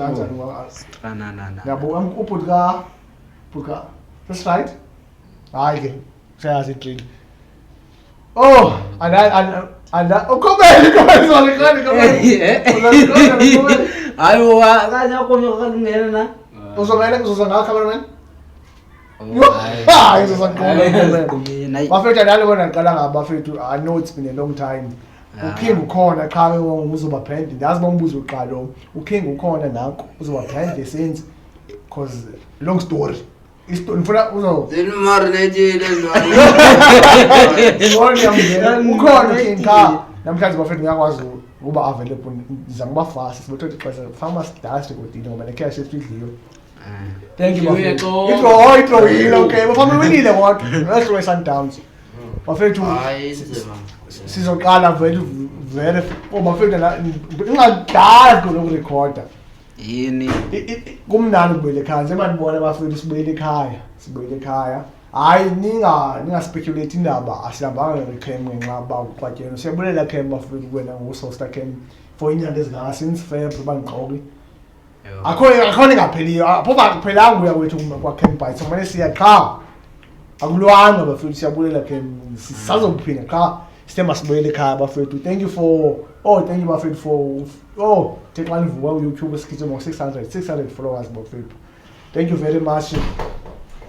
Kanjani? Strananana. Yabo, ubhuti ka bhuti ka, that's right. Hayi ke, usayazi idrill. Oh, and and ukhomele, ukhomele, sorry, khona khomele. Uzongena. Hayi bo, kanye akho kungena na. Uzongena, uzoza ngawo, cameraman. Yo, hayi, uzoza ngqo. Bafethu, andale bona ngiqala ngabo bafethu. I know it's been a long time. UKing ukhona qha ke, uzoba behind. Ndazi bombuzo uqala lo. UKing ukhona nanku, uzoba behind the scenes 'cause long story. Istory ngifuna uzo Zinimarinatile. Ngibona ngiyamngena. Ukhona uKing cha. Namhlanje bafethu ngiyakwazi ukuba available. Ngizama ukuba fast. Sibothatha ixesha. Fama sidala sikodile ngoba necash esidliwe. Thank you, bafethu. Idraw, idrawile, okay. Bafana winile kodwa. Wehlwe Sundowns. Bafethu, Hayi, inzima. Sizoqala vele vele, oh bafethu, la ingadala kurekhoda. Yini? Kumnandi ukubuyela ekhaya njengoba nibona bafethu, sibuyele ekhaya, sibuyele ekhaya. Hayi, ninga speculate indaba, asihambanga nge-cam ngenxa uba kuxatyene. Siyabulela cam bafethu, kuwena ngokusosta cam for iinyanga ezingaka since Feb bangixoki. Akho ningapheliyo apho, akuphelanga uya kwethu kwa-Camp Bites, kumane siya qha akulwanga bafethu. Siyabulela cam, sisazophinda qha sithe masibuyele ekhaya bafethu. Thank you for, oh, thank you bafethu for, oh, the xa nivuka ku-YouTube sikhithe ngo-600 600 followers bafethu. Thank you very much.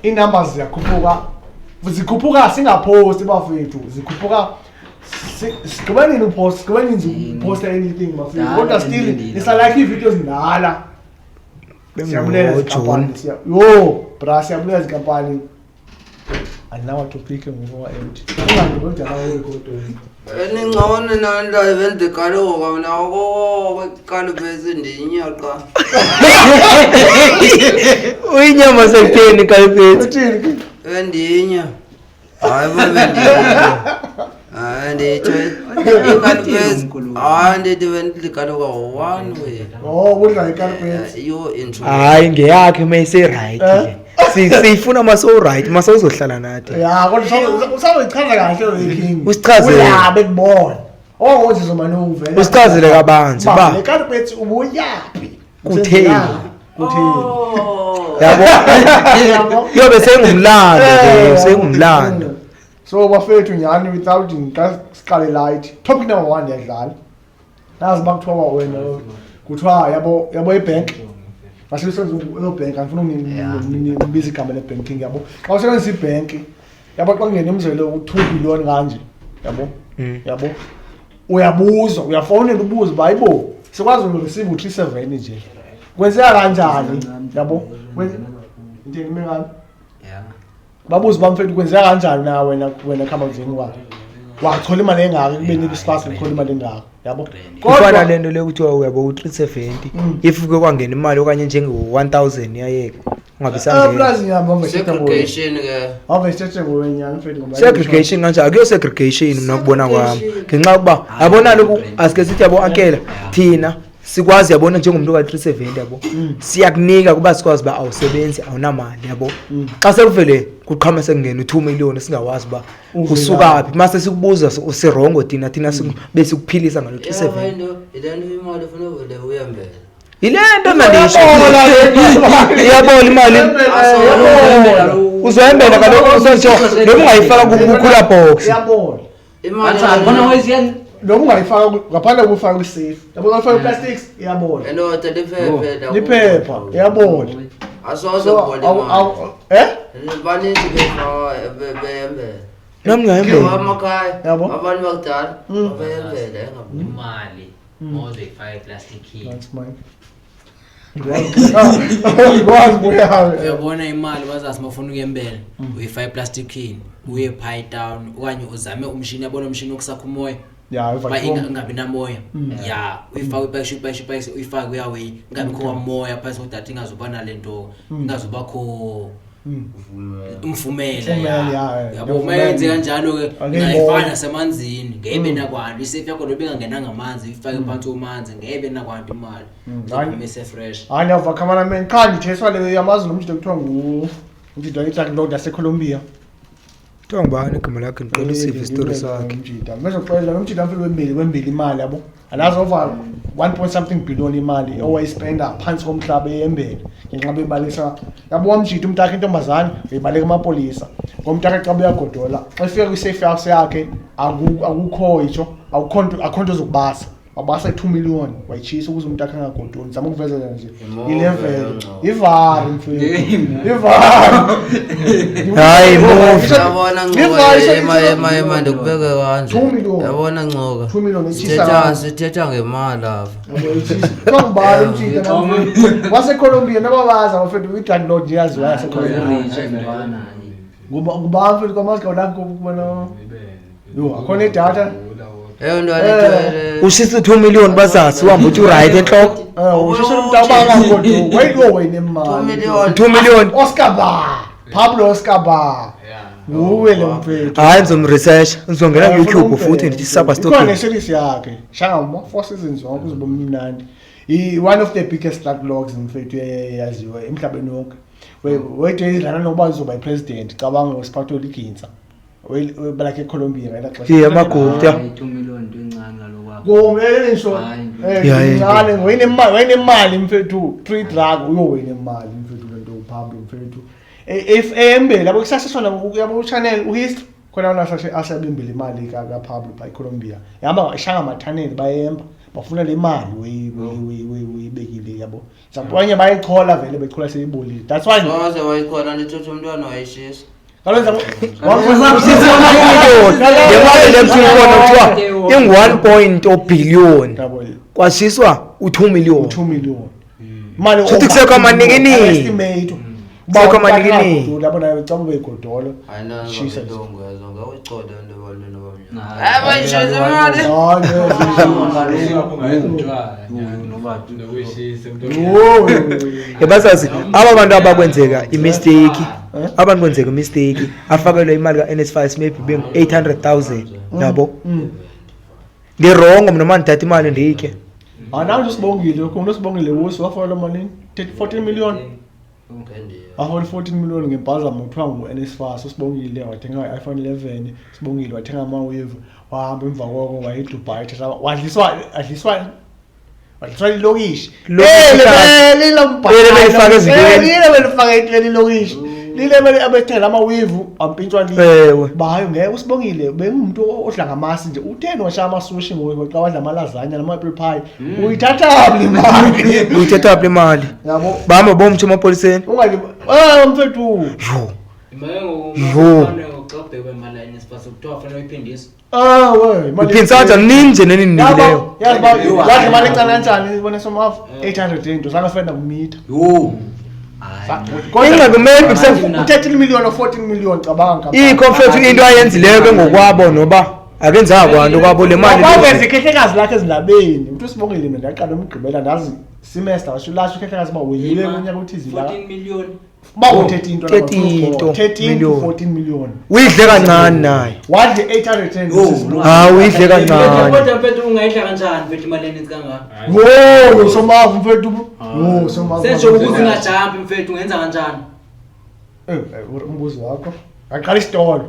Ii-numbers ziyakhuphuka, zikhuphuka singaphosti bafethu, zikhuphuka. Sigqibe nini upost? Sigqibe nini uposta anything bafethu? Dala Kodwa still ndilindile. nisalike ii-videos ndala. Siyabulela Bengo-June. zikampani, yo bra, siyabulela zikampani. Andinawatopiki ngoku wa-empty, ungandikodala urekhodweni. Beningcono nanda bendigaluka mna okokwekalubesi ndinyaqa. Uyinyama sekutheni kalipethu? Uthini? Bendinya. Hayi bo, bendinya. Hayi, nditsho ikalubesi. Hayi, ndithi bendigaluka one way. Oh, udla ikarpet. Yo intro. Hayi, ngeyakhe mayiserayithi Eh? le. Siyifuna masowurayithi, masewuzohlala nathi. Ya, kodwa usazoyichaza kahle lo king. Usichazele. Uyabe kubona oh nje zomane uvela. Usichazele kabanzi Ba, uba le karpet ubuyaphi? Kutheni? Kutheni? Yabo, yobe sengumlando Eh, ke, sengumlando. So bafethu, nyhani, without xa siqale light topic number one, ndiyadlala nazi uba kuthiwa wena kuthiwa yabo yabo ibhenki masebenzisa loo bhenki, andifuna unibiza igama lebhenking, yabo. Xa usebenzisa ibhenki, yabo, xa kungena umzekelo u-2 billion kanje, yabo, yabo, uyabuzwa, uyafowunela ubuze uba hayibo, sikwazi ureceive u-37 nje, kwenzeka kanjani, yabo? Into ime ngani? Babuze uba mfethu kwenzeka kanjani na wena khamaveni wakho wathola imali engaka ekubeni ibisifasi uthola imali engaka, yabo? Kufana le nto le kuthiwa uyabo u-370 if kuke kwangena imali okanye njenge-1000 iyayeka ungabi sangena. Plus ngiyabamba. Segregation ke. Ave sithethe ngowenyani mfethu ngoba Segregation kanjani? Akuyo segregation mina kubona kwami, ngenxa yokuba yabona lokhu asike sithi yabo ankela thina sikwazi yabona njengomuntu ka-370, yabo, siyakunika kuba sikwazi uba awusebenzi, awunamali, yabo. Xa sekuvele kuqhama sekungena u-2 million singawazi uba Uvelaphi. usukaphi, mase sikubuza usirongo thina besikuphilisa ngalo 370. Into ile nto imali ufuna uvele uyembele. Yile nto mna ndisho, iyabola imali, uzoyembela kaloku, usosho noma ungayifaka kukhula box. Iyabona. Imali Khona weziyani. Noma ungayifaka ngaphandle kokufaka kwi-safe, yabo, ungayifaka kwi-plastics, iyabona. Endoda liphepha. Liphepha, iyabona. Asoze So kubona imali. eh. Baninzi befaka beyembela. Nami ngiyayembela. Amakhaya Yabo. abantu bakudala bayembela engaboni. Imali mawuzoyifaka eplastikini. That's mine. Ngikwazi buya. Uyabona imali bazazi mawufuna ukuyembela uyifaka eplastikini uye phaa town okanye uzame umshini, yabona umshini wokusakha umoya, Ya, uba vacuum. ingabi namoya, ya, uyifake uyipakishe uyipakishe uyipakishe uyifake kuyaweyi ingabikho kwamoya phantsi kodwa ingazuba nale nto, ingazubakho umfumela. Umfumela, Ya. ya, ya, Yabo, umfumela. uma yenze kanjalo-ke Angeke ungayifaka ibone. nasemanzini ngeke nakwanto isefu yakho noba ingangenanga amanzi, uyifake phantsi komanzi ngeke nakwanto imali Hayi. ise-fresh. Hayi, ndiyava cameraman, qha ndithethwa le yamazi lo mjito kuthiwa ngu umjito itruck lo yaseColombia. Kuthiwa ngubani igama lakhe? Ndicela usive isitori sakhe. Umjita mezoxelela lo mjita mfethu wembili imali, yabo, andazi, over 1 point something billion imali owayispenda phantsi komhlaba eyembele ngenxa bebalisa, yabo. Wamjita umntakhe, intombazane uyibaleka amapolisa ngomntakhe xa buyagodola. Xa efika kwi-safe house yakhe akukho itsho, akukho nto, akukho nto zokubasa. Wabasa i-2 million, wayitshisa ukuze umntakhe angagodoli. Zama ukuvezela nje Imoto, i-level. ngcono. Ivari mfethu, ivari. Hayi, movie. Yabona Ncoka, Ivari, ema ema ema, ndikubeke kanje. 2 million. Yabona Ncoka. 2 million etshisa. Sithetha ngemali apha. Kangubani umjita waseColombia nababaza bafethu, i-drug lord nje yaziwa yaseColombia. Nguba mfethu kwamazi lakho kubona yo akhona idatha. Eyo ntwana ithwele. Ushisa u-2 million, bazazi uhambe uthi uright entloko. Ushisa umntu abangagoduki wayiwo wena imali. 2 million. 2 million. Oscar Bar, Pablo Oscar Bar, nguwe lo mfethu. Hayi, ndizomresearcha, ndizongena kuYouTube futhi ndithi saba Ikhona stalking. ne-series yakhe shangama four seasons zonke, uzoba mnandi. One of the biggest drug lords mfethu eyaziwa emhlabeni wonke. Wede idlala nokuba uzoba yi-president, cabanga, wesiphathwe liginsa balakhe eColombia ngela xesha. Yeah, amaGupta. 2 million into encane kaloku apho. Kumele Hayi. Yeah. incane, wayenemali mfethu, free drug uyo wayenemali mfethu lento uPablo mfethu. If eyembele yabo kusasesona yabo channel uhistory khona wona asebembele imali kaPablo pha eColombia. Yahamba ishanga amathaneli, bayemba bafuna le mali uyibekile, yabo. Abanye bayichola vele, bechola seyibolile. That's why Soze wayikhona nithatha umntwana wayishisa. kaloku 2 million le mali le kuthiwa kuthiwa ingu-1 point o billion. Yabo. Kwashiswa u-2 million. 2 million. Mali. Futhi kusekho amanikiniki. Estimate. Kusekho amanikiniki. Yabo nayo caba beyigodola. Hayi nani Shisa nje. ngabelungu yazo ngawuyicola into ebantwini abamnyama. Hayi. Hayi bayishisa imali. Ebazazi aba bantu abakwenzeka imistake, abantu kwenzeka imistake, afakelwe imali ka-NSFAS maybe bengu-800 000, yabo. Ndirongo mna uma ndithatha imali ndiyitye. Anawo usibongile, ukhona usibongile wusi wafola malini? 14 million. Wafaka 14 million ngempazamo kuthiwa ngu-NSFAS. Usibongile wathenga i-iPhone 11, usibongile wathenga ama-wave, wahamba emva koko waye eDubai, thatha wadliswa ilokishi. Lokishi kahle. Lele belifaka ezintweni. Lile belifaka entweni ilokishi. Lile bele abethela ama-wave wampintshwa lile. Ewe. Bayo ngeke usibongile bengumuntu odla ngamasi nje, utheni washaya amasushi ngoku xa wadla amalazanya nama-apple pie, uyithatha phi le mali? Uyithatha phi le mali? Yabo. Bahamba bomtsho emapoliseni. Ungali mfethu. Yho. Yho. Xa ubhekwe imali ya-NSFAS kuthiwa fanele uyiphindise. Ah we, imali. Uphindisa kanjani nini nje neninikileyo? Yazi ba yazi imali encane kanjani ibone somafu 800 into zange fenda kumitha. Yho. Ingxaki maybe U-13 million or 14 million, cabanga. Ikho mfethu into ayenzileyo ke ngokwabo noba akenzanga kwanto kwabo le mali. Waveza ikhehlekazi lakhe ezindabeni. Umuntu usibongile mina ndaqala umgqibela ndazi semester washo lasho ikhehlekazi uba weyile kunyaka uthize la. 14 million. Ba u-13 into. 13 into 13 to million. 14 million. Uyidle kancane naye. Wadle 810. Hawu, uyidle kancane. Kodwa mfethu ungayidla kanjani mfethu imali eninzi kangaka? Wo, somavu mfethu. Wo, somavu. Senje ukuze ungajampi mfethu ungenza kanjani? Umbuzo wakho. Aqala isitolo.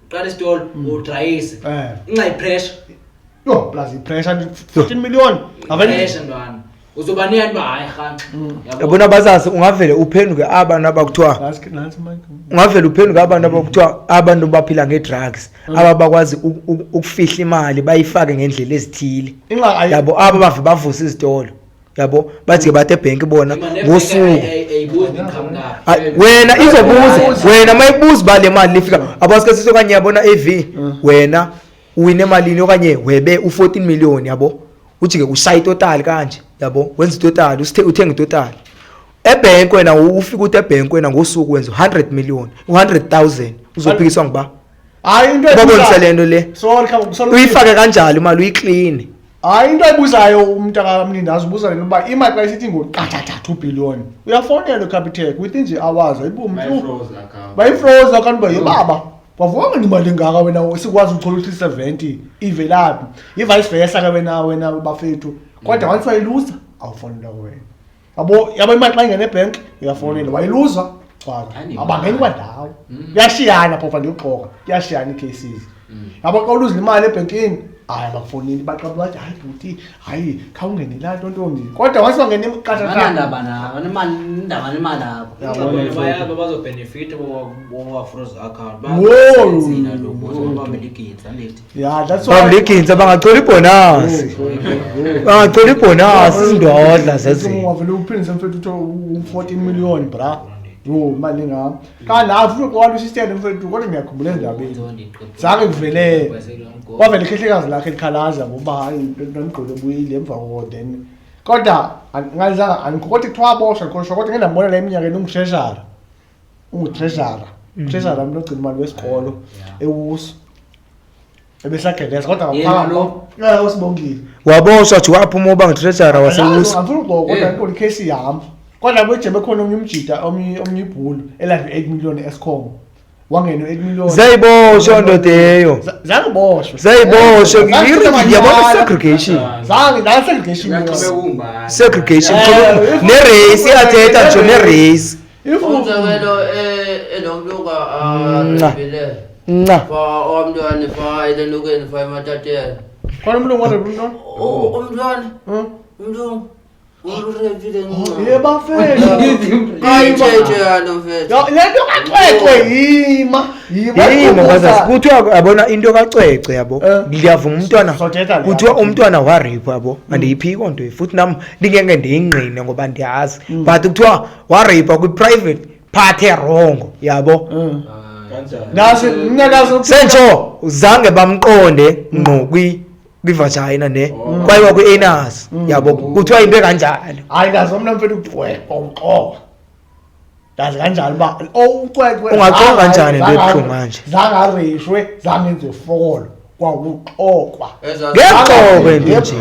Uqala isitolo udrayise. Inxa yipressure. Yo, plus i-pressure 14 million. Avele Pressure ntwana. Uzoba neyani uba hayi rhanxa. Yabona bazazi ungavele uphenduke abantu abakuthiwa Nansi nansi Mike. ungavele uphenduke abantu abakuthiwa abantu baphila ngee-drugs, aba bakwazi ukufihla imali bayifake ngendlela ezithile. Inxa ayi Yabo, aba bave bavusa izitolo, yabo, bathi ke bathi ebhenki bona ngosuku. Ayibuzi iqhamukaphi. Hayi, wena izobuza wena mayibuza uba le mali lifika abasike okanye yabona ev wena uwine emalini okanye webe u-14 million, yabo, uthi ke ushaya itotal kanje, yabo, wenza itotal uthenga itotal ebhenki wena ufika uthi ebhenki wena ngosuku wenza u-100 million, u-100 000, uzophikiswa nguba? Hayi into Ubabonise le nto le. Sorry, khamba sorry. Uyifake kanjalo imali uyikline. Hayi into ayibuzayo umuntu akamlindazi ubuza le nto uba imali xa isithi ngoqathatha 2 billion. Uyafonela uCapitec within nje hours ayibu umuntu. Bayifroze account ba yebaba. Wavuka ngani imali engaka wena sikwazi ukuthola ukuthi 70 ivelaphi? I-vice versa ke wena bafethu. Kodwa once wayiluza awufonela wena. Yabo yabo imali xa ingena ebank uyafonela wayiluza. Cwaka. Ayimali. Abangeni kwandawo. Kuyashiyana phofa, ndiyoxoka, kuyashiyana ii-cases. Yabo, xa uluza imali ebhenkini, hayi, abakufoneli, baqaba bathi, "Hayi bhuti, hayi, khawungene laa nto ntombi," kodwa once bangena iqathatha. Banandaba nabo, banemali, indaba nemali apho. Yabona. Bayazi bazobhenefitha bowafroze account. Wow. Bayasebenzile kaloku, babambe igintsa andithi. Yeah, that's why. Bambe igintsa, bangacola ibhonasi, bangacola ibhonasi, izindodla zezinto. Ungavele uphindise mfethu, utho u-14 million, bra, yho, imali engam kanti futhi uqala usistele mfethu. Kodwa ngiyakhumbula endabeni zange kuvele, kwavele ikhehlekazi lakhe likhalaza ngoba hayi, nangigqoke buyile emva koko, then kodwa ngalizange kodwa kuthiwa aboshwa khoshwa, kodwa ngeke ndambona la eminyakeni. Ungutreasurer, ungutreasurer, treasurer, umuntu ogcina imali wesikolo ewuso ebesageleza, kodwa Yena lo? Ya, usibongile. Waboshwa nje, waphuma uba ngutreasurer wasewusa. Angifuni ukuxoka, kodwa inkulu ikhesi yami, kodwa bejebe khona omnye umjida, omnye ibhulu eladle 8 million e-Eskom, wangena 8 million. Zayiboshwa ndoda eyo. Zangiboshwe. Zayiboshwa. Yabona, segregation. Zange la segregation. Segregation. Eh, Nerace iyathetha nje, nerace. If Umzekelo, enomluka Nca. arepile Nca. fa owamntwana fa elenukeni fa ematatele. Khona umlungu warepa umntwana. Umntwana, umlungu urepile. Ye bafethu. Kayithethe yalo mfethu. Ya, le nto kaCwecwe, yima yima. Yima bazazi, kuthiwa yabona into kaCwecwe, yabo. Eh. Ndiyavuma umntwana. Sothetha le Kuthiwa apha. umntwana wareyipwa, yabo. Andiyiphiki nto futhi nam, ndingeke ndiyingqine ngoba ndiyazi, but kuthiwa wareyipwa kwi-private part e-wrong, yabo. Nasi mna nazi. Sentsho zange bamqonde ngqo kwivagina ne kwayiwa kwi-anus, yabo. Kuthiwa into ekanjalo. Hayi, ndazi mna mfethu, ucwecwe uxoka, ndazi kanjani uba ucwecwe. Ungaxoka kanjani into ebuhlungu kanje? Zange areyishwe, zange enziwe fokolo, kwakuxokwa. Ngexokwe into nje.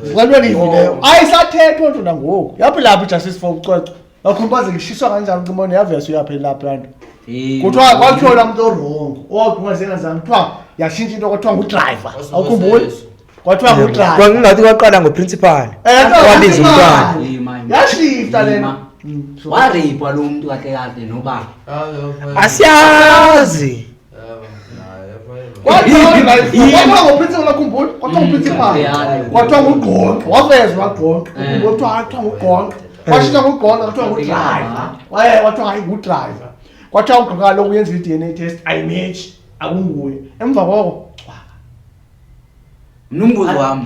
Zixelwe livileyo, ayisathethwa nto nangoku. Yaphi lapho i-justice for ucwecwe? Bakhumbaze lishiswa kanjani ucimone, yavese uyaphela lapha nto. Kuthiwa kwakhiwa mntu o-wrong owagungazengazange, kuthiwa yashintsha into, kwathiwa ngudrayiva, awukhumbuli? Kwathiwa ngudrayiva. Kwakungathi kwaqala ngoprincipal. Eh, wabiza umntwana. Yashifta lena. Wareyipwa lo mntu kahle kahle noba? Asiyazi. Kwathiwa ngoprincipal, akhumbuli? Kwathiwa nguprincipal, kwathiwa ngugqonqo, wavezwa wagqonqo. Kuthiwa ngugqonqo, kwashintsha ngugqonqo, kwathiwa ngudrayiva, waye kwathiwa hayi, ngudrayiva. Kwathiwa ugqonqo kaloku uyenza i-DNA test, ayimetshi, akunguye. Emva koko cwaka. Mna umbuzo wam,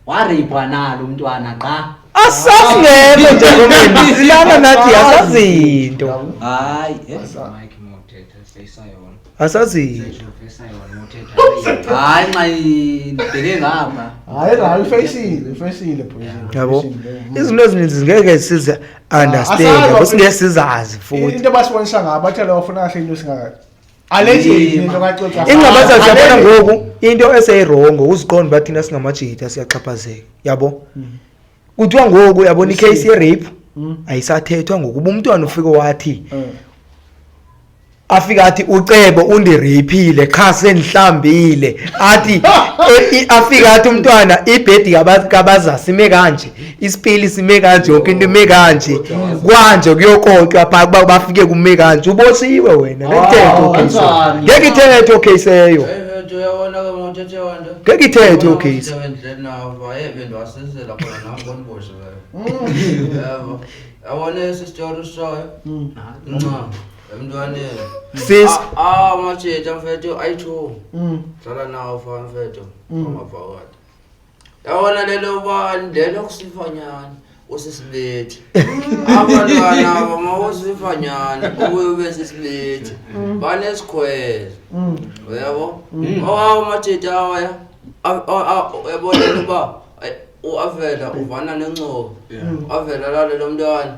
wareyipwa na lo mntwana qa? Asazi ngekho nje komeni silana nathi, asazinto. Hayi, eh. Mike mothetha seyisayona. Asazinto. Seyisayona mothetha. Hayi, nxa ndibheke ngapha. Hayi, hayi, ifeyisile, ifeyisile boys. Yabo, izinto ezininzi ngeke size understand. Asazi. Yabo, singeke sizazi futhi. Into abasibonisa ngayo, bathe lo bafuna kahle into singaka allegedly into kaCwecwe. Ingxabazazi, yabona ngoku into eseyi-wrong uziqonda uba thina singamajita siyaxhaphazeka, yabo. Kuthiwa ngoku, yabona, icase ye-rape ayisathethwa ngoku, uba umntwana ufike wathi, afike athi ucebo undireyiphile qha sendihlambile, athi afike athi umntwana ibhedi kabazasi ime kanje, isipili sime kanje, yonke into ime kanje kwanje, kuyokotywa phaa kuba bafike kume kanje, uboshiwe wena. Ngeke ithethwe case, kanjani? ngeke ithethwe case eyo. Uyabona ke mothethe wanto. Ngeke ithethwe case. Endleleni nawo aye bendiwasisela khona nam boniboshiweyo. Yabo. Yabona esi story sayo. Nca. Emntwaneni. Sis. Ah, amajita mfethu ayi-two. Dlala nawo fa mfethu. Amavakade. Yabona lelo bani lelo kusifanyana usisibethi. Abantwana aba mawusifanyana ubuye ube sisibethi. Banesikhwele. Uyabo? Owawo amajita awaya. Uyabona uba uavela uvana nencobo. Avela lalo lo mntwana.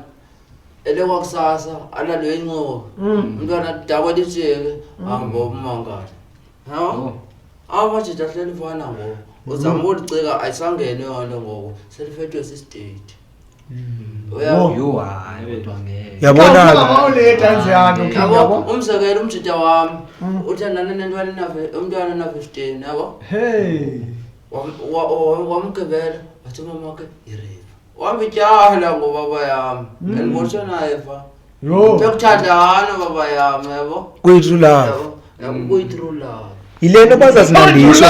Elekwakusasa alalo incobo. Umntwana dakwe lijeke hamba umangala. Yabo? Amajita ahleli fana ngoku. Uzama ulicika ayisangene yona ngoku. Selifethwe sistate. Uyabo? Yho, hayi, kodwa ngeke. Yabona. Mawuleta nziyano. Yabo, Yabo. umzekelo umjita wami uthandana nentwana umntwana na-15, yabo. Hey. Wamgibela wathi umamakhe irape, wambityala ngobaba yami, andibotshwa naye fa. Yho. Bekuthandana baba yam, yabo. Kuyi-true love. Yabo, kuyi-true love. Yile nto bazazi nandisho,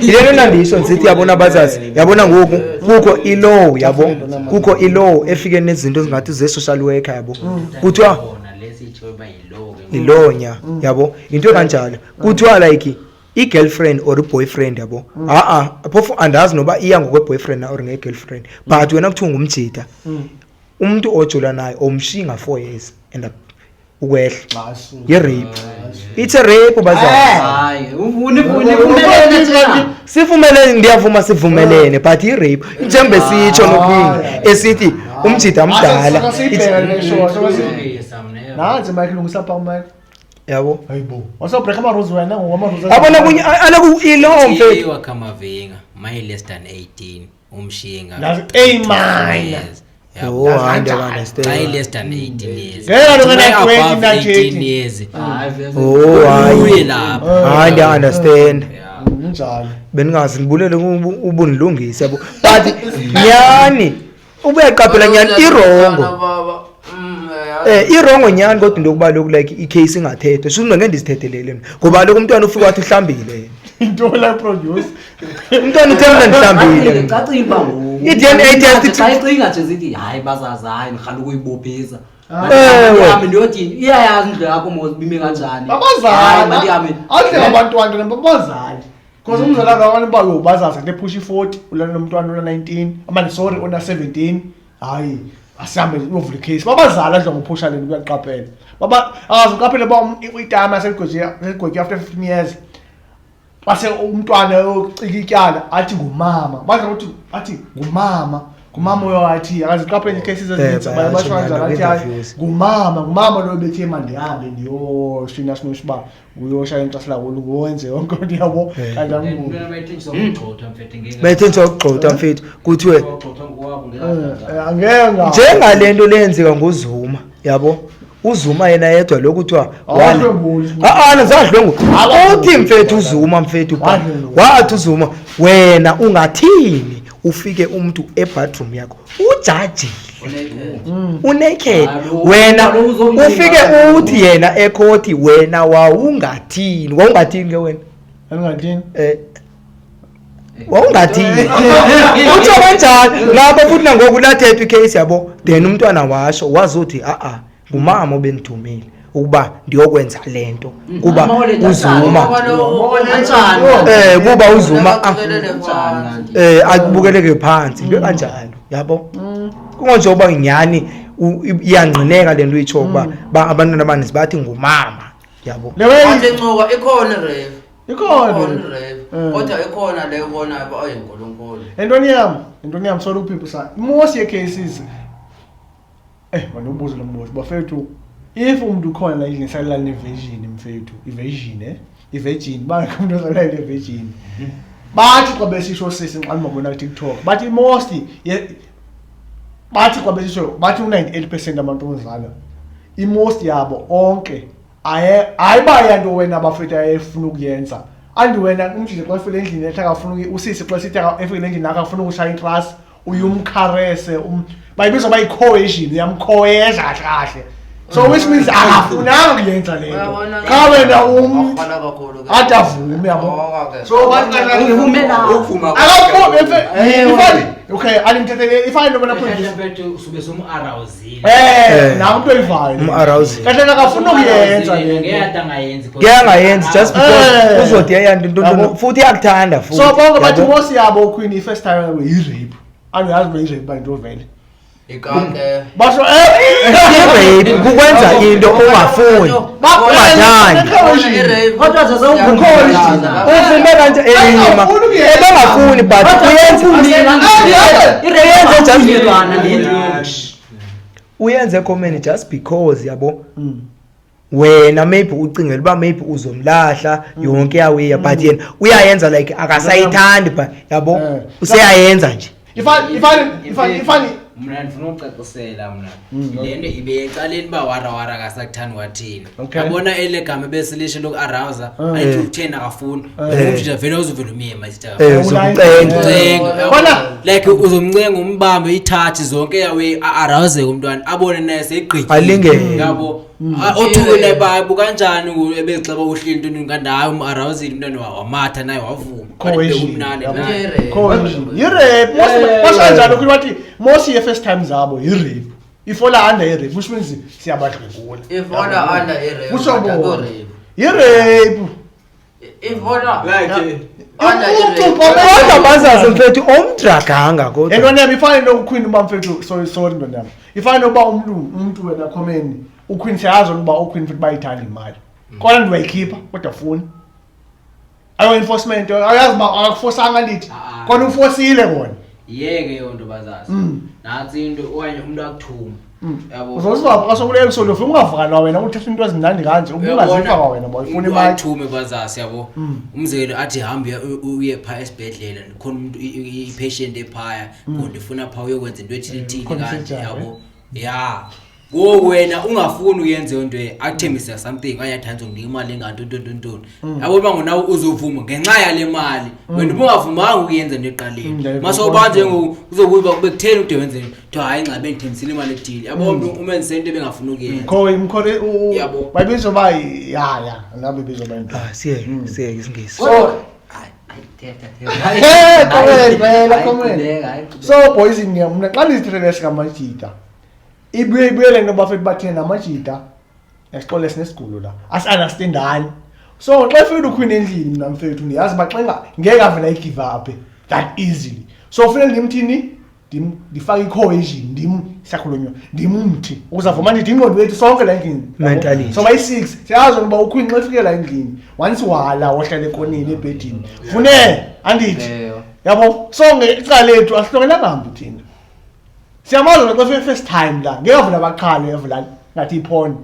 yile nto nandisho ndisithi, yabona bazazi, yabona ngoku kukho i-law, yabo, kukho i-law efike nezinto ezingathi ze-social worker, yabo, kuthiwa Khona lesitsho uba yilaw ke. Yilaw nya, yabo, yinto ekanjalo. Kuthiwa like i-girlfriend or i-boyfriend, yabo, ha-a, phofu andazi noba iya ngokwe-boyfriend na or nge-girlfriend, but wena kuthiwa ngumjita, umntu ojola naye omshiyi nga-4 years and up ukwehla, yi-rape, it's a rape, bazali. Hayi, nivumelene thina. Sivumelene, ndiyavuma, sivumelene, but i-rape njengoba sitsho noking esithi umjita mdala. Siyibheka le show. Nansi. Nansi Mike, lungisa pha Mike. Yabo. Hayibo. Wasabreak ama-rules wena ngokwama-rules. Yabona kunye aloku ilo mfethu. Iwa Kamavinga my less than 18 umshinga. That's A minor. Oh, hayi, ndiyaku-understand. Xa i-less than 18 years. Ngeke kaloku Xa ena 20 above na 18 30. years. Hayi, vele. Oh, hayi. Uye lapho. Hayi, ndiya-understand. Njalo. Bendingazi, ndibulele ubundilungisa, yabo, but nyhani ubuyaqaphela nyhani i-wrong. Baba. Eh, I-wrong nyhani, kodwa into yokuba lokhu like i-case ingathethwa shuthi ngeke ndizithethelele mna, ngoba kaloku umntwana ufike wathi uhlambile yena. Into la produce. Umntwana uthe mna ndihlambile. Cacile uba ngoku. I-DNA test. Xa icinga nje sithi hayi bazazi, hayi ndirhala ukuyibophisa. Ewe. Mandihambe ndiyothini, iyayazi indlu yakho mos bime kanjani. Hayi, Abazali. mandihambe. Awuhle abantwana nabazali. Because umzalwane abantu bayo bazazi into ephusha i-40 ulana nomntwana ona 19, amani sorry ona 17. Hayi, asihambe uyovula i-case. Babazali adla ngophusha lento kuyaqaphela. Baba akaze uqaphele ba itime seligwetye after 15 years. Base umntwana ocika ityala athi ngumama. Badla ukuthi athi ngumama. Ngumama oyo athi akaziqaphele ii-cases ezininzi Bayatsho basho kanjalo nyana athi hayi kwi-interviews. ngumama lo bethe mandihambe ndiyoshina sinosh uba uyoshaya intrasla kulo wenze yonke into yabo kanti angu Bayithenjiswa ukugxothwa mfethu ngeke. Bayithenjiswa ukugxothwa mfethu, kuthiwe Ukugxothwa ngokwabo ngeke. Angeke nga njengale nto leyenzeka ngoZuma, yabo, uZuma yena yedwa lokhu kuthiwa Awadlwenguli. A-ana zadlwengu uthi mfethu uZuma mfethu pha. Wadlwengula. Wathi uZuma wena ungathini ufike umuntu ebathroom yakho ujajile unaked Kaloku, wena kaloku uzomnika. Ufike uthi yena ekhoti wena wawungathini, wawungathini ke wena? Angingathini? Wawungathini, utsho kanjani lapho futhi nangoku lathethwa i-case, yabo, then umntwana washo wazothi a-a ngumama obendithumile ukuba ndiyokwenza le nto kuba uZuma kuba uZuma akubukeleke phansi into kanjalo, yabo, kungonje uba nyhani iyangqineka le nto itsho ukuba abantwana abaninzi bathi ngumama, yabo. Le way Athi ncuka ikhona i-rape. Ikhona. Ikhona i-rape. Kodwa ikhona le ubonayo uba ayi nkulunkulu. Entweni yam sorry people sa most ye cases mandibuze lo mbuzo bafethu, if umuntu ukhona la endlini esalela ne-virgin mfethu, i-virgin i-virgin bangekho umuntu osalela ne-virgin, bathi xa besisho sisi xa ndibabona ku-TikTok bathi most bathi xa besisho bathi u-98% amantombazana i-most yabo onke aye hayi bayanto wena bafethu ayefuna ukuyenza andi wena umjije xa efike endlini ethi akafuna usisi xa sithi efike endlini akafuna ukushaya intrasi uyumkharese bayibiza bayi-coercion, uyamkhoyeza kahle kahle, so which means akafunanga ukuyenza le nto Uyabona ke? xa wena Wakhala kakhulu ke. ade avume, yabo. Waka ke. So bathi kahle kahle Uvumela. Ukuvuma. Akafuni ifani, okay, andimthethele ifani nobona produce. Mfethu sube somu-arousile. Nawe umuntu oyivayo Um-arousile. kahle akafuna ukuyenza le Ngeke nto. ade angayenzi. Ngeke angayenzi just because Eh. uzothi yayanto into Yabo. futhi iyakuthanda futhi. So bonke bathi yabo. most yabo queen i-first time yabo yi-rape, andiyazi uba yi-rape uba yinto vele Ikake. basho I-rape kukwenza into ungafuni, ungathandi. Kodwa nje sewuvumile. Uvume kanje ema Angafuni ukuyenza. ebengafuni but uyenza uyenze just uyenze comment just because, yabo, wena maybe ucingela uba maybe uzomlahla yonke yawiya, but yena uyayenza like akasayithandi but yabo useyayenza nje. Ifani ifani ifani ifani Mna ndifuna ukucacisela mna le nto ibe ecaleni uba warawara akasakuthandi kwathini. Okay. Yabona ele gama ebesilisho loku-arousa ayithi utheni akafuni umjita vele uzovela umyema majita. Uzomcenga. Mcenga. Kona- Like uzomncenga umbambe itouch zonke yawe arouse umntwana abone naye seyigqithile. Alingene. Yabo. Othuke naye ba kanjani ebexaba uhleli into kanti hayi umarousile umntwana wamatha naye wavuma. Cohesion. Kumnandi Yabo. naye. Cohesion. Yi-rape. Mos kanjalo kuthi bathi mos ye-first time zabo yi-rape. Ifola under i-rape, which means siyabadlwengula. Ifola under i-rape, Kusho but bona. akho-rape. Yi-rape. Ifola Like under Umntu i-rape. Kodwa bazazi mfethu omdraganga kodwa. Entwana yami ifane nokuqueen uba mfethu, sorry sorry ntwana yami. Ifane nokuba umntu wena khomeni uqueen siyazi uba uqueen futhi bayithanda imali. Kodwa ndiwayikhipha kodwa funi. Ayo enforcement ayazi uba akufosanga lithi. Ah. Kodwa ufosile kona. Yeke yonto nto bazazi. Natsi into okanye umuntu akuthuma. Yabo. Uzozibapha xa sokule episode ufuna ungavalwa wena uthetha into ezimnandi kanje ubungazifa kwa wena boy ufuna Umuntu imali. athume bazazi yabo. Umzekelo athi hambe uye phaa esibhedlela khona umuntu i-patient ephaya kodwa ifuna phaa uyokwenza into ethile ethile Khona kanje i-surgery, yabo. Ya. Ngoku wena ungafuni uyenze into akuthembisa something okanye athi ngizokunika imali enganto nto nto ntoni. Yabo uba ngonawe uzovuma ngenxa yale mali. Wena ubungavumanga ukuyenza into eqaleni. Ndiyayiva. Masowubanjwe ngoku uzobuya uba bekutheni ude wenze into. Kuthiwa hayi nxa bendithembisile imali ethile. Yabo umntu umenzise into ebengafuni ukuyenza. Mkho mkho Yabo. bayibizwa uba ya ya nabo ibizwa uba yinto. Ah, siyeke siyeke isingisi. So Hayi, comment, vela, hayi, comment. qhubeka, hayi, qhubeka. So boys mna xa ndizithethele sikamajita ibuye ibuyele into bafethu bathina namajita yasixole sinesigulo la asi-understandani. So xa efika uqueen endlini mna mfethu ndiyazi uba xa ngeke avele ayigive up that easily. So funeka ndimthini ndifake i-cohesion ndim siyakhulunywa ndimthi uzavuma ndithi ingqondo yethu sonke la endlini. Yabo? Mentality. So bayi-six siyazi uba uqueen xa efike la endlini once wala wohlala ekoneni ebhedini fune andithi Ewe. yabo. So ngecala lethu asihlokelanga mntu thina siyamazi xa fike first time la ngeke avula baqhale evula ngathi iphone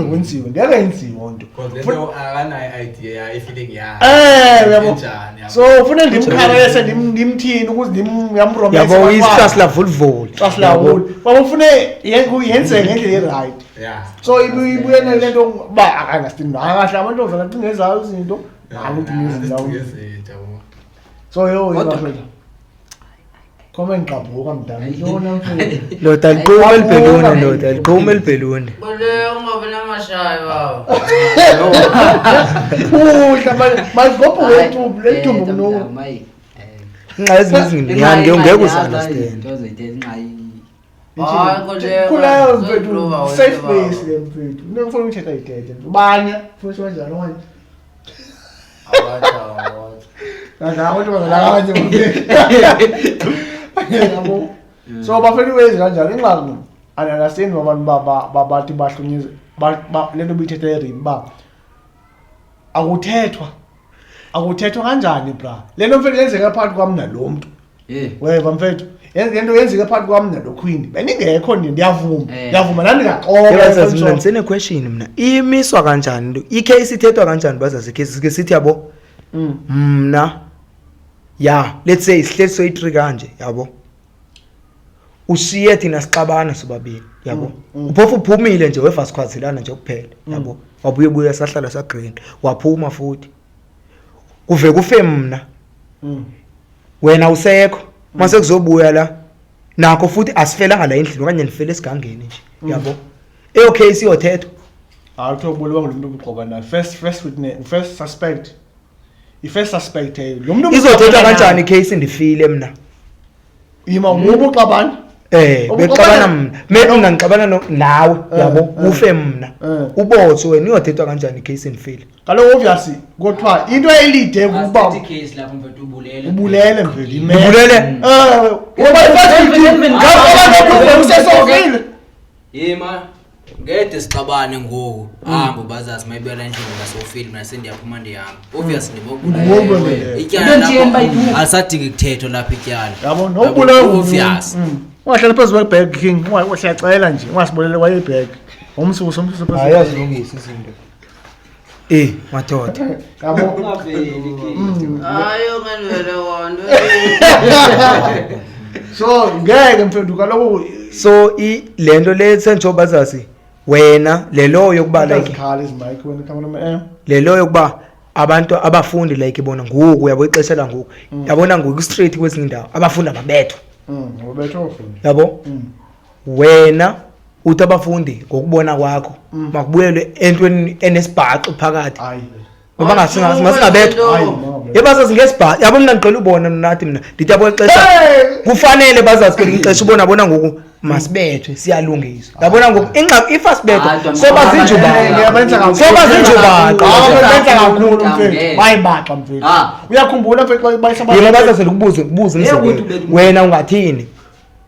kwenziwe ngeke yenziwe nto. Because le nto akanayo idea yayo i-feeling yayo. Yabo. Enjani, yabo. So fune ndimkharese ndimthini ukuze ndimyamromese. Yabo isihlasilavulivuli. Xasilawuli kwabo fune yenzeke ngendlela e-right. Yeah. So ibuye le nto uba akangasindi kahle amantombazana acinga ezayo izinto hayi ucinga izinto zawo. Izinto, yabo. So yo Kodwa- bafethu comment gqabhuka mdala ntoni mfethu. Ndoda liqhuma elibheluni ndoda liqhuma elibheluni. Kule ungabi namashayi baba. Udla maligobhuke itumbu lelitumbu kuno. Inxa ezinye izinginyani ke ungeke uzi-understand. Hayi, kule- Kuleyo mfethu Soyiprova wena, safe baba. space le mfethu. Into engifuna ukuthetha ithethe. Ubanya futhi kanjani okanye Awatsha, awatsha. Kanjani amantombazana kanje mfethu. Yabo. So bafethu wezi kanjani ingxaki understand abantu bathi bahlunyezwe le nto buyithetha erimi uba akuthethwa akuthethwa kanjani bra le nto mfethu yenzeka phakathi kwam nalo mntu. Weva mfethu le nto yenzeka phakathi kwam nalo queen bendingekho nje ndiyavuma ndiyavuma nami ndingaxoka. Bazazi mna ndisene-question mna imiswa kanjani into ikheyisi ithethwa kanjani bazazi ikheyisi sike sithi yabo mna ya let's say sihleli soyi-three kanje yabo ushiye thina sixabana sobabini yabo uphofu uphumile nje weva sikhwazelana nje kuphela yabo wabuye buya sahlala sagrand waphuma futhi kuve kufe mna wena usekho mase kuzobuya la nakho futhi asifelanga la endlini okanye nifele esigangeni nje yabo eyo case iyothethwa. Hayi kuthiwa ubulewa ngulo mntu ubuxoka naye first witness first suspect i-first suspect lo mntu Izothethwa kanjani icase ndifile mna? Yima ngubo uxabana. Bexabana mna maybe mna ngixabana nawe yabo ufe mna ubotswe wena iyothethwa kanjani icase ndifile? Kaloku obviously kuthiwa into elide kuba Asithethi case lapho mfethu ubulele. Ubulele mfethu imele. Ndibulele? Ngoba i-first victim ngoba usesofile. Yima ngede sixabane ngoku hambo bazazi mayibuyela endlini ngasofile mina sendiyaphuma ndihamba obviously Ngubona le. ityala Into etheni lapho bayiphuma. alisadingi kuthethwa lapha ityala. Yabo nobulawa obvious. Ungahlala phezu kwebag king siyacela nje ungasibulele kwayebag umsusa umsusa phezu. Hayi azilungisa izinto madoda. Yabo. Hayi ungenwele wona. So ngeke mfethu kaloku So le nto le senjoba zazi wena leloyo yokuba like Azikhala izimike wena cameraman. Leloyo yokuba abantu abafundi like bona ngoku, yabo, ixesha langoku, yabona ngoku straight kwezinye indawo abafundi ababethwa. Ubethe ofundi. Yabo, wena uthi abafundi ngokubona kwakho makubuyelwe entweni enesibhaxu phakathi Hayi. ngoba masingabethwa. Hayi, mama. Ye, bazazi ngesibhaxu, yabo. Mna ndiqela ubona nathi, mna ndithi yabo ixesha Hey! kufanele bazazi kwelinye ixesha ubona bona ngoku masibethwe, siyalungiswa, yabona ngoku ingxaki if asibethwa Hayi, soba hayi, zinjubaqa. Ngiyabenza kakhulu. Soba zinjubaqa. Hayi, benza kakhulu Ngeke. mfethu. Bayibaxa mfethu. Ah. Uyakhumbula mfethu xa bayisa Yena bazazi ndikubuze, ndikubuze Eh, umzekelo. ukuthi Wena ungathini,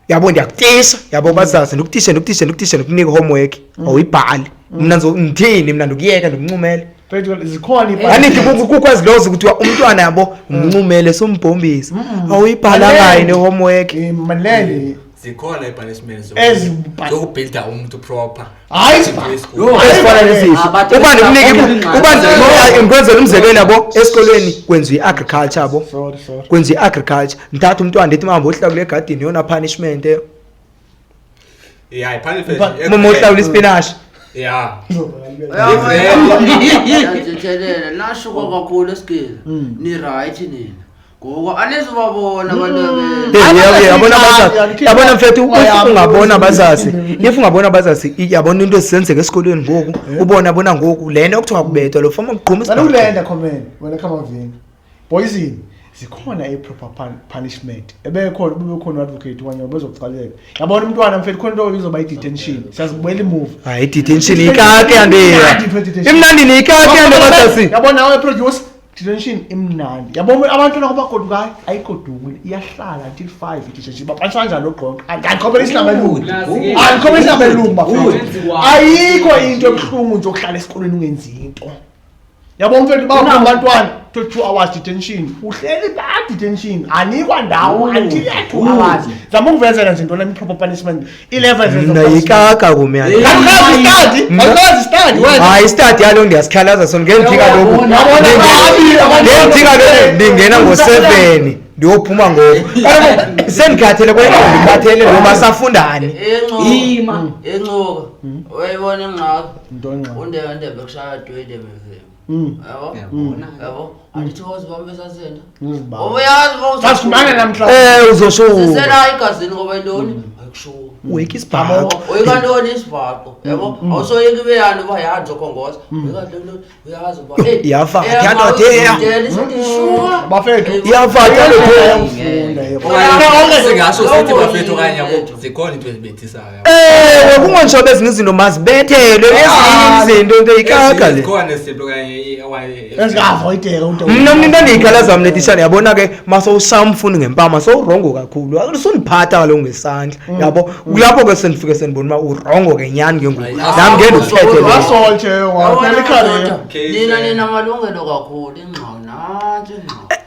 yabo, ndiyakutisha, yabo, bazazi ndikutishe, ndikutishe, ndikutishe, ndikunika homework awuyibhali, mna ndithini? Mna ndikuyeka ndikuncumele. Mfethu, zikhona Anithi kukho ezilozi kuthiwa umntwana, yabo, umncumele sumbhombisa awuyibhalanga ne-homework. Manene. Zikhona ii-punishment zokubhilda umntu proper. Hayi. Kwi-school. Ezifana nesisi Ah, bathi- uba ndikunike uba ndikwenzela umzekelo, yabo, esikolweni kwenziwa i-agriculture, yabo. Sorry, sorry. Kwenziwa i-agriculture, ndithatha umntwana ndithi mahambe ohlakule egadini, yona punishment eyo. Yeah, i-punishment. Uma uhlawula ispinashi. Yeah. Ndiyazithelela nashuka kakhulu esigila, ni-right nina ngoku anizubabona abantu. Hey, yabona bazazi, yabona mfethu, if ungabona bazazi, if ungabona bazazi, yabona into ezisenzeka esikolweni ngoku, ubona bona ngoku le nto kuthiwa kubethwa lo fama kugquma Cela isibhaxu. ulenda comment wena khamavini. Poison zikhona i-proper punishment. Ebekhona bebekhona advocate wanye bezokucaleka. Yabona umntwana mfethu, khona into izoba i-detention. Siyazibuyela imuva. Hayi, i-detention ikake yanto. Imnandi i-detention. Imnandi niyikake yanto bazazi. Yabona nawe produce detention imnandi. Yabona abantwana abagodukayo ayigoduki, iyahlala until 5 i-detention. Bapanshwa kanjani ogqonqa? Andikhomela isinabelungu. Andikhomela isinabelungu bafethu. Ayikho into ebuhlungu nje ukuhlala esikolweni ungenzi into. Yabo mfethu, bakhona abantwana to 2 hours detention. Uhleli ba detention anikwa ndawo until ya 2 hours. Zama ukuvezela nje into le proper punishment. 11 Mna yikaka kum yanto. Awukazi study, awukazi study wena. Hayi, istadi yalo ndiyasikhalaza sona ngendithi kaloku Yabona, ngendithi kaloku ndingena ngo-7 ndiyophuma ngoku, kaloku sendikhathele kwaye ndikhathele ngoba safundani. Ima. Encoka uyayibona ingxaki. Ntoni ngxaki? Undebe kushaya 20 emeveni, yabo. Uyabona. Yabo, andithi wazibamba esasenda. Ngizibamba. Ubuyazi uba Sasifumana namhlanje. Uzoshuka. Sisela egazini ngoba yintoni? Ayikushuka. Weka isibhaxu. Oyika ntoni isibhaqo, yabo, awusoyika ibe yani uba yani ndizokhongoza, oyika ntoni? Uyazi uba Iyavatha, iyandoda. shuwa. Bafethu. Iyavatha ndoda. Ufunda yebo. Okanye singasho sithi bafethu, okanye yabo, zikhona into ezibethisayo. Ewe, kungontshoba ezinye izinto mazibethelwe, ezinye izinto into ikaka le. Zikhona esiphi okanye Ezingavoideka ude. Mna into endiyikhalaza mna etishana, yabona ke, masowushaya umfundi ngempama sowurongo kakhulu, sundiphatha kaloku ngesandla, yabo, kulapho ke sendifike sendibona uba urongo ke nyhani ke ngoku, nam ngeke ndikuthethe. Wasoltshe waphela icareer. Nina malungelo kakhulu, ingxaki nantsi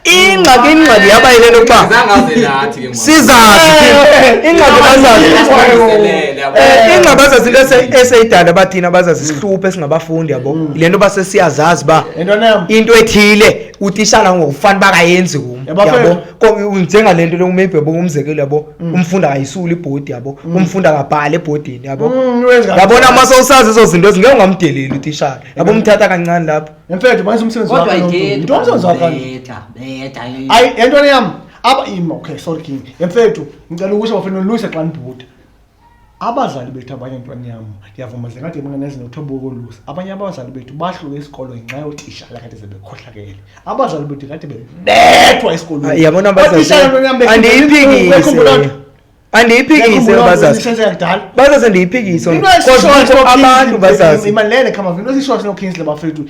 ingxaki. Ingxaki yaba yile nto yokuba Zangaze nathi ke ngoku. sizazi ingxaki bazazi. Siziselele, yabo. Ingxaki bazazi into eseyidala bathina bazazi sihluphe singabafundi, yabo, yile nto basesiyazazi uba Into nem. into ethile utishala ngokufana uba akayenzi kum. Yabo, yabo. Njengale nto le maybe, yabo, umzekelo, yabo, umfundi akayisuli ibhodi, yabo, umfundi akabhali ebhodini, yabo. Wenza. Yabona uma sowusazi ezo zinto ezingeke ungamdeleli utishala, yabo, umthatha kancane lapho. Mfethu, benza umsebenzi Kodwa wakho. ayithethi. Into umsebenzi wakho. Betha, betha. Hayi, entweni yam. Aba ima, okay, sorry king. Mfethu, ngicela ukusho bafethu noluse xa nibhuda. Abazali bethu abanye, ntwani yam, ndiyavuma zingade benganezinto kolusa. Abanye abazali bethu bahluke isikolo ngenxa yootishala kade sebekhohlakele. Abazali bethu kade bebethwa esikolweni. Yabona bazazi Ootishala, ntwani yam, andiyiphikise, andiyiphikise bazazi. Senzeka kudala. Bazazi ndiyiphikise Into because esishoyo kukho abantu bazazi. Imalele khama into esishoyo sinoKingsley bafethu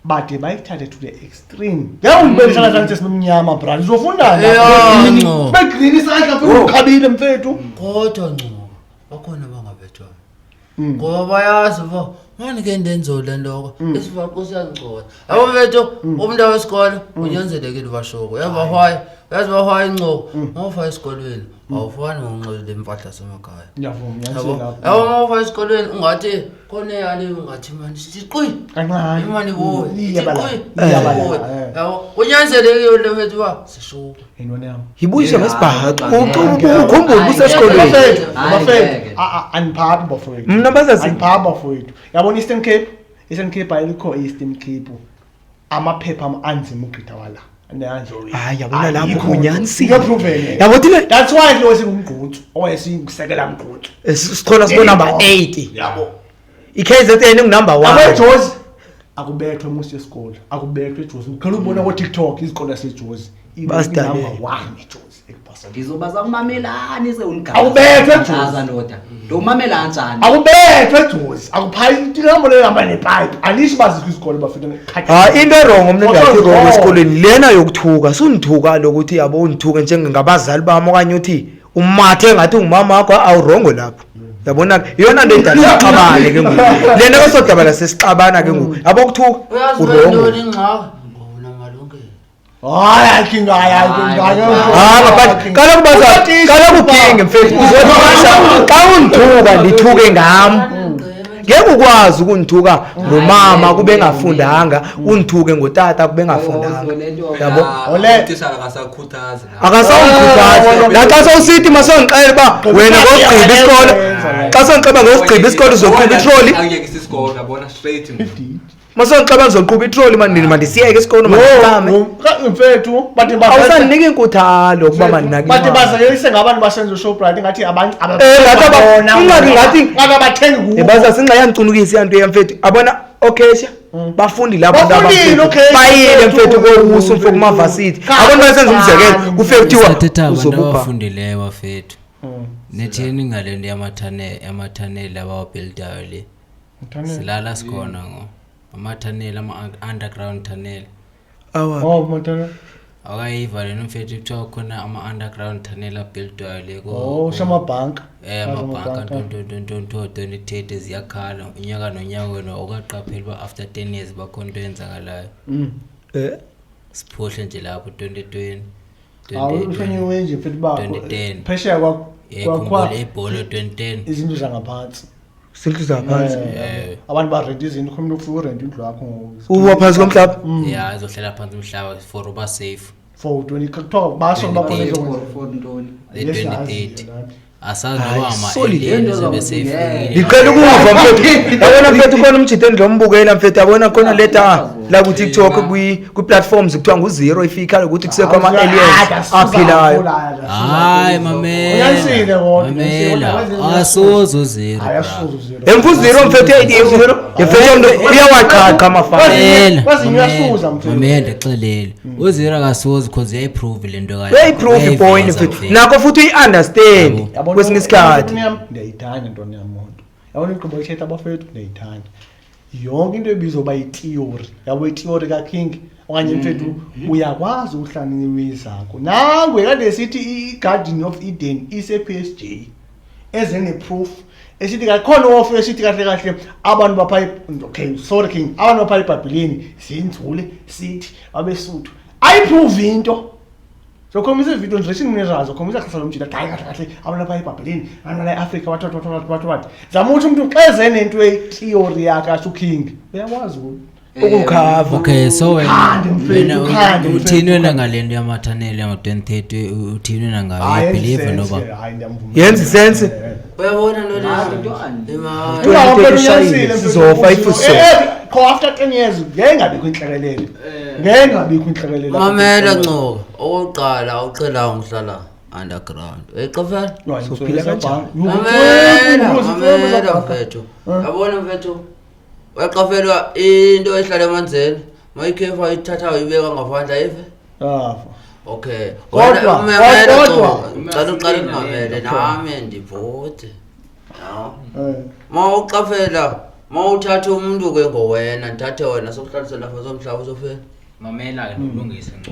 bade bayithathe to the extreme. Ngeke ungibeke isandla sami sesimnyama bra. Ndizofunda Yeah, no. Begreen isandla mfethu ukhabile mfethu. Kodwa ngcono bakhona abangabethwayo ngoba bayazi uba mani ke ndenzo le nto isibhaqo siyangcola, yabo mfethu. Umntu wesikolo unyanzelekile ubashoko, uyabahwaya, uyazi bahwaya incoko mawufaya esikolweni. Awufani ngonxiba impahla semakhaya. Ngiyavuma, Yabo. ngiyanisile lapho. Yabo uma ufaka esikolweni ungathi khona eyale ungathi mani sithi qwi. Kancane. Imali kuwe. Iyabala. Ithi qwi. Iyabala. Kuwe. Eh. Yabo. Kunyanzelekile le mfethu uba sishuka. Intwana yami. Yibuyiswe ngesibhaxu. Hayi, Ukhumbule usesikolweni. Bafethu, Hayi, bafethu. ngeke. Andiphaphi bafowethu. Mna bazazi- Andiphaphi bafowethu. Yabona Eastern Cape? Eastern Cape ayikho Eastern Cape. Amaphepha anzima ugqitha wala. Hayi, yabona lapho unyanisile. Iyaproven. Yabo thina That's why lo singumgquthu, owayesingusekela mgquthu. sithola sibo number 8. Yabo. I-KZN ingunumber 1. Abejozi akubethwe musi yesikole, akubethwe eJozi. Ukhela ubona ko TikTok izikole yaseJozi. Basidalele. Number 1 eJozi ekubhaseni. Ndizoba zakumamelani se Awubethwe, ungaza ndoda. Ndomamela kanjani? Akubethwe eJozi, akuphayi intambo leyo hamba nepipe. Alisho bazikho izikole bafethu. Hayi into erongo mna engathi Othi- rongo esikolweni lena yokuthuka sundithuka lokuthi yabo undithuke njengengabazali bami okanye uthi umathe ngathi ungumama wakho awurongo lapho. Yabona ke iyona nto edala sixabane ke ngoku. Lena ke sodabala sesixabana ke ngoku. Yabo kuthuka Uyazi urongo. ntoni ingxaki? Ngona malungelo. Hayi akinga hayi akinga. Hayi ngaphandle kaloku baza kaloku king mfethu uzothuka xa undithuka ndithuke ngam. Ngeke ukwazi ukundithuka ngomama kube engafundanga, undithuke ngotata kube engafundanga. Yabo. Ole. Utitshala akasakhuthazi na. Akasawungikhuthazi naxa sowusithi masongixele uba wena ngokugqiba isikolo xa songixeba ngokugqiba isikolo uzoqhuba itroli Angiyekisa isikolo yabona straight. masongixeba ndizoqhuba itroli mandini mandisiyeke isikolo mandicame Mfethu bathi awusandinika inkuthalo ukuba bathi mandinake bazekelise ngabantu basenza uShoprite ngathi abantu Eh, ngathi ingxaki ngathi- ngathi abathengi kubo. ebaza singayancunukisa yanto yamfethu abona okhesha bafundile abantu Bafundile abafethu. okhesha, Bayile mfethu. mfethu kowusu mfo kumavasithi Cha, abantu basenza umzekelo bani. kufike kuthiwa Sathetha abantu uzobubha abafundileyo bafethu. Netheni ngale nto yamathaneli abawabhildayo le. Silala sikhona ngo. Amathaneli ama-underground tunnel. Awa. Oh, Montana. Awukayiva lena mfethu kuthiwa khona ama-underground tunnel abhildwayo le Oh, shamabhanka. Amabhanka ntontontontonto 2030 ziyakhala unyaka nonyaka wena awukaqapheli uba after 10 years bakhona into eyenzakalayo. Eh, Siphuhle nje lapho 2020. Awu uhlonyiwe nje mfethu ba 2010. phesheya kwa kwa Khumbula ibhola 2010. izindlu zangaphansi. Zindlu zangaphansi. Eh, Abantu ba rent izindlu khona umuntu ufika urent indlu yakho ngoku. Uwa phansi komhlaba. Ya izohlala phansi umhlaba for uba safe. For 20 kuthiwa basho bakhona izokwenza. For ntoni? The 2030. Asazi Hayi, noba solid. ama-alien azobe sefikile. Ngicela ukuva mfethu. Yabona mfethu khona umjito endilombukela mfethu yabona khona leta la ku TikTok kwi platforms kuthiwa ngu zero ifika ukuthi kusekho ama aliens aphilayo. Hayi mamela. Unyanisile kodwa, Mamela. unyanisile. Asoze uzero. Hayi bra. asuzu zero. Emfu zero mfethu zero. Mfethu uyawaqhaqa amafana. Mamela. Kwezinye mamela, uyasuza mfethu. Mamela ndixelele. Uzero akasozi because uyayiprove le nto kayo. Uyayiprove ipoint mfethu. Nakho futhi uyi-understand Yabona, kwesinye isikhathi. intoni yam, ndiyayithanda intoni yam monto. Yabona igqibo ithetha abafethu ndiyayithanda. Yonke into ebizwa uba yitiyori, yabo itiyori kaKing okanye mfethu uyakwazi ukuhlala iiwei zakho. Nangu kade sithi i-Garden of Eden ise-PSG eze ne-proof esithi kakhona ofu esithi kahle kahle abantu bapha okay sorry King abantu bapha eBhayibhelini sinzule sithi abesuthu ayiprove into. So khombisa ividiyo nje sinirazo khombisa kusasa lomjita hayi kahle kahle abantu lapha eBhayibhelini abantu la eAfrika wathi wathi wathi wathi wathi zama ukuthi umuntu xeze nento etheory yakhe asho King uyakwazi Ukukhava. Okay so wena Ukhande, mfethu, wena ukhande, mfethu, uthini wena ukhande. ngale nto yamathaneli yango-2030 uthini wena ngayo Hayi, uyabhelieve yenza noba sense ke, hayi ndiyamvumela. Yenza isense. Uyabona nto Hayi, leyo? ntwana. Imali. Ungaphela 2030 unyanisile, mfethu, sizofa if uZero. sizofa. Kho after 10 years ngeke ngabikho inhlekelele. Ngeke ngabikho inhlekelele. Mamela Ncoka, okokuqala awuqhelanga ukuhlala underground. Uyayiqaphela? Sophila kanjani? Mamela, mamela mfethu. Yabona mfethu, uyaqaphelwa into ehlala emanzini, mayikhefa ithatha uyibeka ngaphandle ayive? Ah. Okay. Kodwa, Wena mamela kodwa. Ncoka, cela uqale umamele nami ndibhode. Yawo. Eh. Mawuqaphela, mawuthatha umuntu ke ngowena, ndithathe wena sokuhlalisa lapha somhlaba usofela. Mamela ke ndilungise ngco.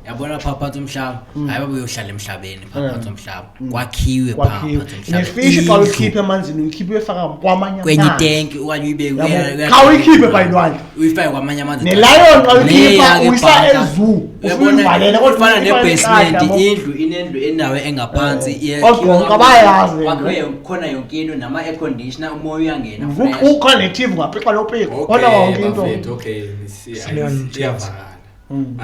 Yabona phaa phantsi umhlaba, hayi babe uyohlala emhlabeni phaa phantsi umhlaba. Kwakhiwe phaa Kwakhiwe. phantsi umhlaba. Nefishi xa Indlu. uyikhipha emanzini uyikhiphe uyifaka kwamanye Kwenye amanzi. itenki okanye uyibeke Yabo. Xa uyikhiphe phaa elwandle. Uyifake kwamanye amanzi. Nelion xa uyikhipha Leya ke uyisa bhanka. e-zoo. Usuyivalele kodwa Uyabona ifana ifana ne-basement, neqanda, yabo. indlu inendlu endawo engaphansi Ogqonqa bayazi le nto. kwakhiwe khona yonke into nama-air conditioner, umoya uyangena fresh. Kukhona ne-TV ngapixa lopiko khona yonke Okay, into. bafethu, okay, Sileon James. iyavakala.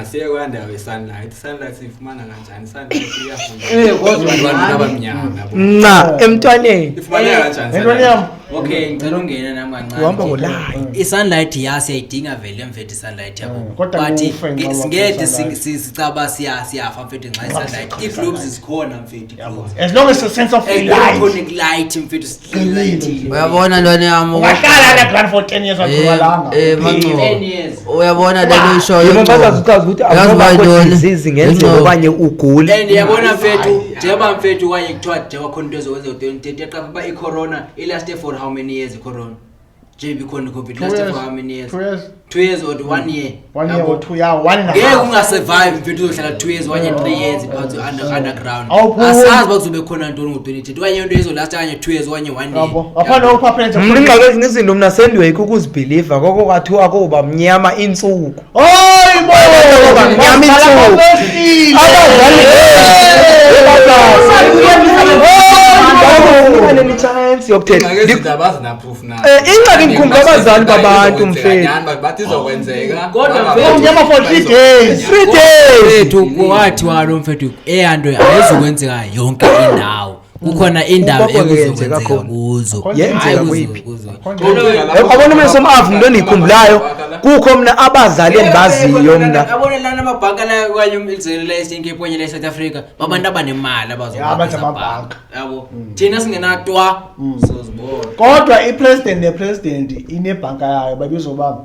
Asiye kwandawo ye-sunlight. I-sunlight siyifumana kanjani? I-sunlight iyafunda. Eh, kodwa Abantu nami- abamnyama yabo. Nca emntwaneni. Ifumaneka kanjani Entweni i-sunlight? yam. Okay, ngicela ungena nami kancane. Uhamba ngolayi. I-sunlight ya siyayidinga vele mfethu i-sunlight yabo. Kodwa But kufe nxa singede wakho i-sunlight. sicaba siyafa mfethu nxa i-sunlight. Ii-globes zikhona mfethu, ii-globes. As long as a sense of Eh, light. kukhona light mfethu, Qinile. light. Uyabona ntwana yam. Ungahlala underground for 10 years awugqibalanga. Manco. 10 years. Uyabona le nto uyishoyo. Yebo bazazi uchaza ukuthi Yazi awunobakho bayintoni? disease ngendlela Ingxoxo. okanye ugule. And yabona mfethu, njengoba mfethu okanye kuthiwa njengoba khona into ezokwenza ngo-2030, yaqapha uba i-corona ilaste for how many years i-corona? Njengoba ikhona i-COVID, Two ilaste years. for how many years? 2 years. 2 years or 1 year? 1 year Yabo. or 2, yeah, one and a Ngeke half. ungasurvive mfethu, uzohlala 2 years okanye 3 years phantsi underground. Awuphumi. Asazi uba kuzobe khona ntoni ngo-2030, okanye into ezolasta okanye 2 years okanye 1 year. Yabo. Ngaphandle kokuphaphela Mna ingxaki ezinye izinto mna sendiyoyika ukuzibhiliva koko kwathiwa koba mnyama iintsuku. Hayi bo. Koba mnyama iintsuku. Abazali chance yokuthetha. Ingxaki ezinto abazina-proof nazo. Ingxaki ndikhumbula abazali babantu, Izokwenzeka mfethu. nyhani, bathi izokwenzeka. Kodwa Bangaboni. Umnyama for 3 days. 3 days. Mfethu, kwathiwa lo mfethu eyanto ayizukwenzeka yonke indawo, kukhona indawo Kuba kwenzeka ekuzokwenzeka khona. kuzo. Yenzeka Hayi, kweyiphi? kuzo. Yabona mina somavu into endiyikhumbulayo kukho mna abazali endibaziyo mna. Yabona lana amabhanka la okanye umzekelo la e-Eastern Cape okanye la e-South Africa, babantu abanemali Ya, abantu amabhanka. yabo, thina singenatwa sozibona. Kodwa i-president ne-president inebhanka yayo, babizwa uba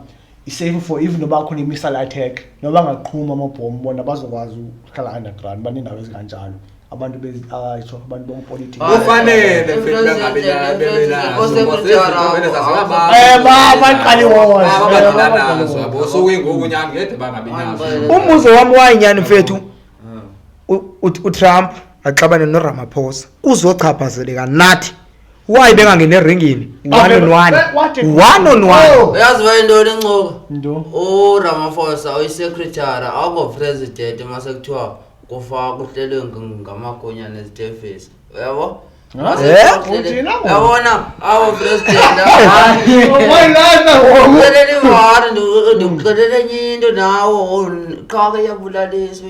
i-safe for even noba khona i-missile attack, noba angaqhuma amabhomu, bona bazokwazi ukuhlala underground. Baneendawo ezinganjalo abantu ayitsho abantu bopolitiki. Kufanele mfethu bengabi bebe nazo. Vele zazingabantu. Baqala i-wars. Abadlula Baqala nazo, i-wars. yabo. So kengoku nyhani ngede bangabi nazo. Umbuzo wami wayinyani mfethu, uTrump axabane noRamaphosa kuzochaphazeleka nathi, why bengangeni eringini one on one, one on one? Oh. Uyazi bayintoni incuba? Nto. URamaphosa uyisecretary, awungopresident. Mase kuthiwa kufa kuhlelwe ngamagunya nezitefisi, uyabo? Mase Eh? kuthiwa kuhlelwe- Uthini apho? Yabona abo president Wayilanda ngoku. uxelela ivari, ndikuxelela enye into nawo qha ke iyabulalisa.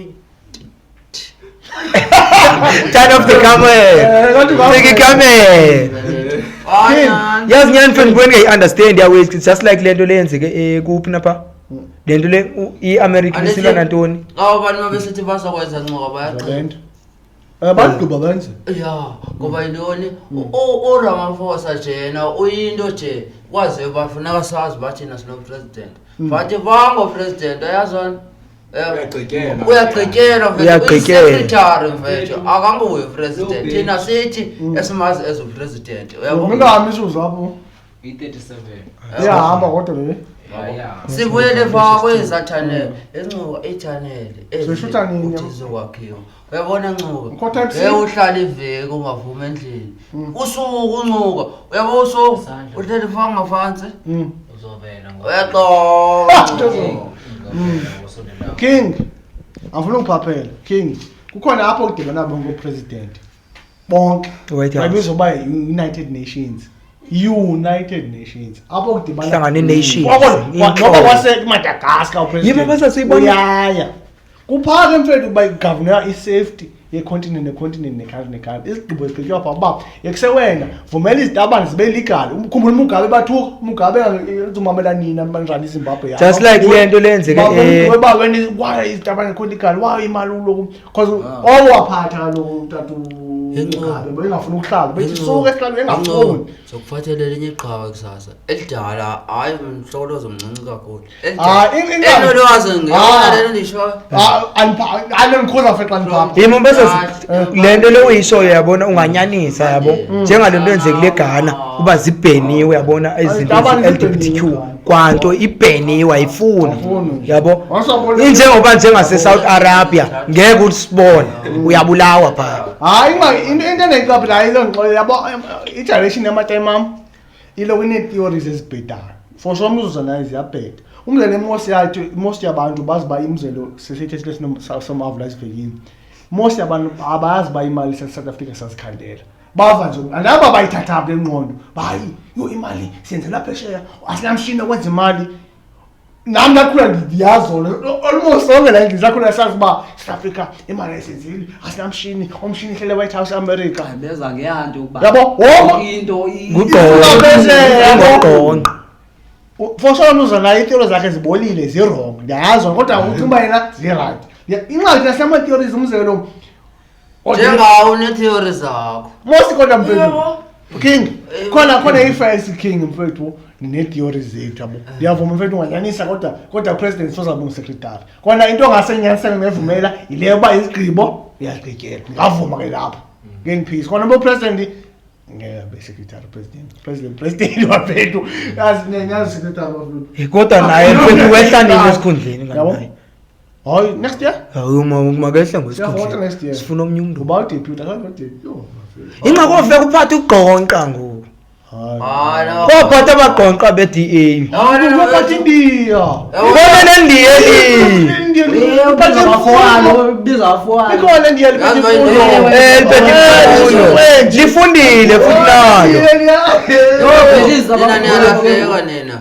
Turn off the camera. Kodwa Take camera. Hayi, nyhani. Yazi nyani mfethu, ngibona ngiyayi-understand yawe, it's just like le nto le yenzeke kuphi napha, le nto le i-America Andithi- isilwa nantoni? Abo bantu mabesithi bazokwenza ncoka bayaqina. Lento. Bagqiba benze. Ya, ngoba yintoni? URamaphosa njena uyinto nje kwaziwe uba funeka sazi uba thina sinopresident, but bangopresident ayazona. Uyagqityelwa. Uyagqityelwa mfethu. Uyagqityelwa. Uyi-secretary mfethu, akanguye upresident thina sithi esimazi as upresident, uyabo? Mingami isuzu apho. I-37. Iyahamba kodwa le. Sibuyele phaa kwezaa channel encuka, iitshaneli Zishutha nini? uthi zizokwakhiwa, uyabona ncuka? Ukho type C? Ngeke uhlale iveki ungavumi endlini, usuku uncuka, uyabo, usuku Isandla. uhleli phaa ngaphantsi. Uzovela Uyaxoka. King. Angifuna ungiphaphele. King. Kukhona apho kudibana bonke opresident. Bonke. White House. Babizwa uba yi-United Nations. United Nations. Apho kudibana Hlangana ii-nations, Noba iintlobo. kwase-Madagascar upresident. Yebo, basasuyibona. Uyaya. Kuphaka mfethu uba igovernor i-safety yecontinent necontinent necountry necountry. Izigqibo zigqitywa phaa uba yekusewena vumela izitabane zibe legal. Ukhumbula uMugabe bathuka, uMugabe uzomamela nina manjani iZimbabwe yakho. Just like le nto leyenzeke, Uba wena why izitabane kho legal, why imali uloku, because owaphatha kaloku utata uMugabe bengafuni ukuhlala, bethi suka esihlalweni engafuni. Zokuphathela elinye iqhawe kusasa elidala, hayi mhlokolozo mncinci kakhulu. Ah, Enolwazi Ah. ngeyona lento ndishoyo. Ah, andikhuza fe xa ndiphapha. Yimo bese Ah, le nto le uyishoyo yabona unganyanisa yabo, njengale nto yenzekile eGhana uba zibheniwe yabona izinto Abantu ezi-LGBTQ zibheniwe. kwanto ibheniwe ayifuni Ayifuni. yabo. Awusabona- Injengoba njengase-South Arabia ngeke usibone, uyabulawa phaa. Hayi, into endiyiqaphelayo ilo ngixolela yabo, igeneration yamatime am iloko inee-theories ezibhedayo for sure, umzuzu nayo ziyabheda. Umzelo emosi yathu, most yabantu bazi uba imzelo sesithethile somavula esivenkini. Most yabantu abayazi uba imali South Africa sazikhandela. Bava nje andaba bayithatha phi engqondo. Hayi, yo imali siyenzela phesheya, asinamshini okwenza imali. Nam ndakhula ndiyazi almost sonke la ndlu sakhula sazi uba South Africa imali ayisenzeli, asinamshini, umshini ihlele White House America. Beza ngeyanto ukuba Yabo, wonke into Ngugqonqa. For sure uza naye iitheory zakhe zibolile, zi-wrong, ndiyayazi kodwa ucinga uba yena zi-right. Ingxaki nasema-theories umzekelo Njengawo une-theory zakho. Most kodwa mfethu King, khona i-first King mfethu nee-theories zethu yabo. Ndiyavuma mfethu unganyanisa kodwa president sozabe ungu-secretary. Kona into ongasenyaniseka ngevumela yile yoba izigqibo uyazigqityela. Ndingavuma ke lapho. Ngendiphisi. Kona bo president ngeke abe secretary president. President wafethu. Yazi nyazi secretary wafethu. Kodwa naye mfethu wehla nini esikhundleni Yabo. nganaye? Hayi next year. Hayi uma makehle Siyavota ngosikhundleni. next year. Sifuna omnye umntu. Uba udeputy akakho deputy. Yo. Ingxaki ofika uphathe ugqonqa ngoku. Hayi. Hayi, no. Kophatha abagqonqa be-DA. Yabona Uphatha India. Bona nendiye eli. biza afowalo Ikhona India liphethe Yazi imfundo. bayinto. Liphethe imfundo. Lifundile futhi nalo. Nina niyalahleka nina.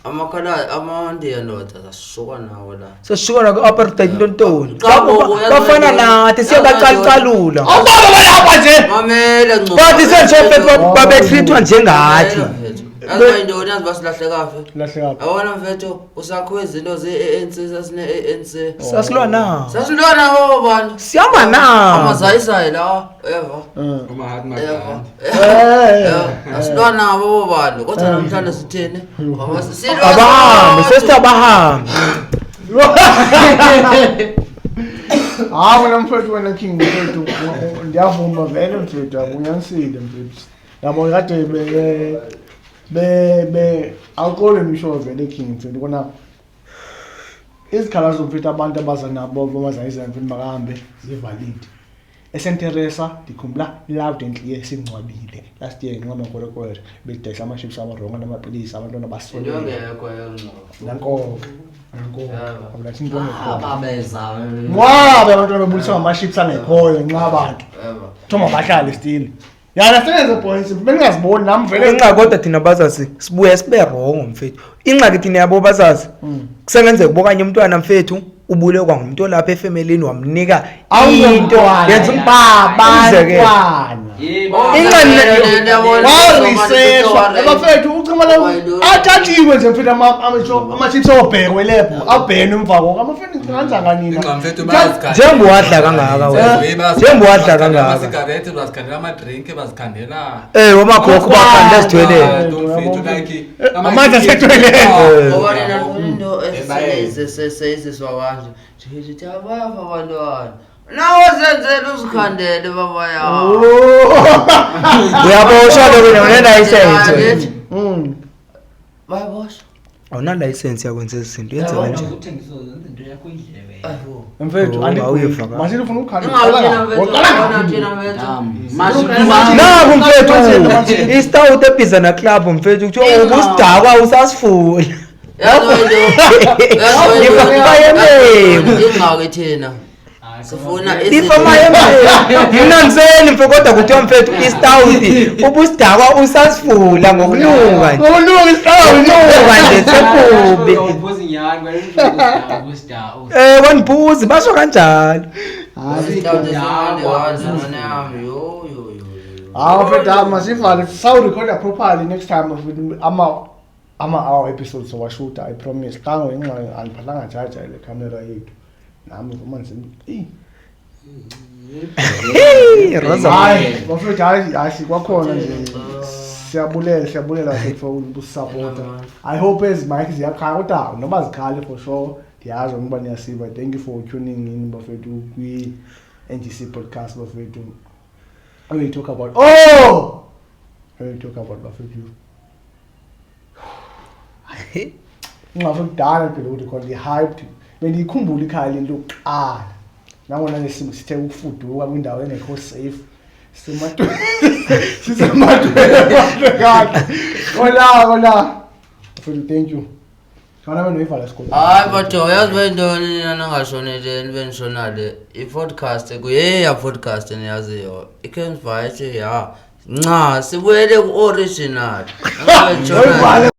Amakhala amandiya ndoda sasuka nawo la. Sesishuka naku-apartheid ntontoni. Cha, ngoku uyazi Bafana wena. nathi siyabacalucalula. Awubaba balapha nje. Mamela ngcono. Bathi senjofethu babetreatwa njengathi. Yazi bayintoni yazi basilahleka phi? Lahleka. Yabona mfethu usakhiwe izinto ze-ANC sasine-ANC. Sasilwa nabo. Sasilwa nabo bantu. Sihamba nabo. Amazayizayi la eva. uMahatma Eva. Gandhi. Eh. Asilwa nabo bantu kodwa namhlanje sithini? Ngoba silwa Abahambe, sodwa. sesithi abahambe. Hayi wena mfethu wena King mfethu ndiyavuma vele mfethu akunyanisile mfethu. Yabo kade be awukole misho vele King mfethu kona izikhalazo mfethu abantu abaza nabo bamazayizayo mfethu makahambe zivalid. eSt Teresa ndikhumbula loud and clear singcwabile last year ngenxa mankwerekwere bedayisa ama-chips abaronga namapilisi abantwana Into baswele engekho engcono. nankonke nankonke Yebo. abulathi into engekhoyo babeza ngwabe abantwana bebuliswa ngama-chips angekhoyo ngenxa abantu Eva. kuthiwa mabahlale still yana seneze points bengingaziboni nami vele Ingxaki kodwa thina bazazi sibuye sibe wrong mfethu. Ingxaki thina yabo bazazi. Kusengenzeka uba okanye umntwana mfethu ubulekwa ngumuntu olapha efemelini wamnika into yenza Umzekelo. babantwana wariseshwa abafethu ucima la athathiwe nje mfethu ama-chips awabhekwe lebho abhenwe emva koko amafethu kanjani kanina Ingxa mfethu bayazikhandela. Njengoba wadla kangaka wena. Njengoba wadla kangaka. Amasigarethi bazikhandela amadrinki bazikhandela. Omakhokho bakhanda ezithweleni. Mfethu like Amanzi asetoilet. Ngoba nina nifuna into Ebayeni. eseyiziswa kanje. Sithi abafa abantwana. Nawe zenzele uzikhandele baba yami. Uyaboshwa ke wena unelicense wena. Bayaboshwa. Awunalicense yakwenza ezi zinto yenza kanjani? uthengisa into yakho idlebe mfethu Oh, awuyeva ka. masithi ufuna Ingawuthina mfethu, ukukhandela thina mfethu. Naku mfethu isitawuti ebhiza club mfethu kuthiwa ubusidakwa usasifuna. Yazi into. Yazi Ifama Ingxaki thina. Sifuna Ifama yembewu. Mna ndiseni mfethu kodwa kuthiwa mfethu isitawuti ubusidakwa usasifula ngokunuka nje. ngokunuka isitawuti Ngokunuka nje sekubi. Uphuza inyani kwalomntu Waniphuzi basho kanjalo. Yo yo yo. hawu mfethu hayi masivale sawurekhoda properly next time mfethu ama-hour episodes sowashuta I promise xa ngenxa andiphathanga jaja le camera yethu nami vuma eyi Hey, Rosa. hayi bafethu hayi hayi sikwakhona nje siyabulela bafethu for ukusapota. I hope ezi mic ziyakhala kodwa noba zikhale for sure ndiyazi ukuba niyasiva. Thank you for tuning in bafethu kwi-NGC podcast bafethu. We talk about oh we talk about bafethu ingafe kudala phela ukuthi khona ndi-hyped bendiyikhumbula ikhaya lento yokuqala nangona ngesimo sithe ukufuduka kwindawo engekho safe sisemadweni kahle kola kola futhi thank you. Fana wena uyivala esikolweni. Hayi but uyazi bentoni nina ningashonele nibe nishonale i-podcast kuyeya podcast eniyaziyo i-Camps Vaai ya nca sibuyele ku-original. Uyivale.